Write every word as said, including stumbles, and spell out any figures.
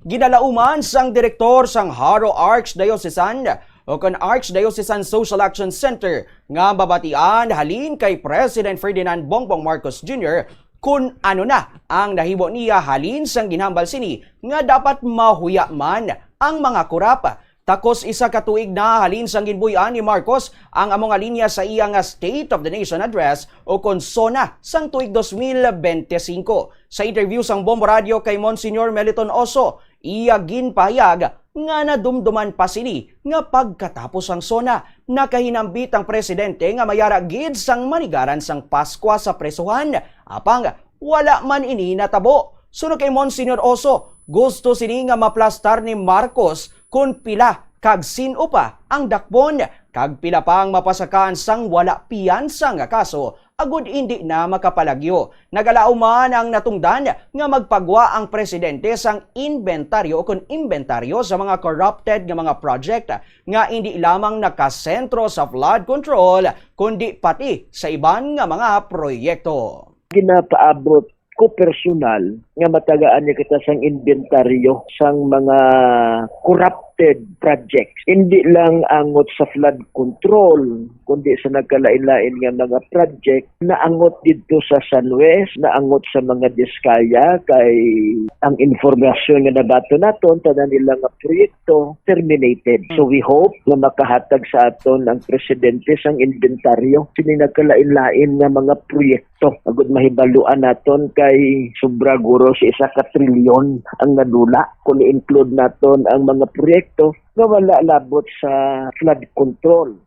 Ginalauman sang direktor sang Jaro Archdiocesan o kon Archdiocesan Social Action Center nga mabatian halin kay President Ferdinand Bongbong Marcos Junior kon ano na ang nahimo niya halin sang ginhambal sini nga dapat mahuya man ang mga kurap. Takos isa ka tuig na halin sang ginbuy-an ni Marcos ang amo nga linya sa iya nga State of the Nation Address o kon SONA sang tuig dos mil bente singko. Sa interview sang Bombo Radio kay Monsignor Meliton Oso, iya ginpahayag nga nadumduman pa sini nga pagkatapos ang SONA, nakahinambit ang presidente nga mayara gid sang manigaran sang Paskwa sa presohan, apang wala man ini natabo. Suno kay Monsignor Oso, gusto sini nga maplastar ni Marcos kon pila kag sin-o pa ang dakpon kag pila pa ang mapasakaan sang wala piyansa nga kaso agud indi na makapalagyo. Nagalaom man ang natungdan nga magpagwa ang presidente sang inventaryo o kon inventaryo sa mga corrupted nga mga project nga indi lamang nakasentro sa flood control kundi pati sa iban nga mga proyekto. Ginapaabot ko personal nga matagaan niya kita sang inventaryo sang mga corrupted projects. Hindi lang angot sa flood control, kundi sa nagkalain-lain nga mga project, naangot didto sa San Juez, naangot sa mga Diskaya, kay ang informasyon nga nabaton naton, tanan nila nga proyekto terminated. So we hope nga makahatag sa aton ang presidente sang inventaryo sini nagkalain-lain nga mga proyekto, agud mahibaluan naton kay sobra guro sa isa ka trilyon ang nadula kung i-include naton ang mga proyekto nga wala labot sa flood control.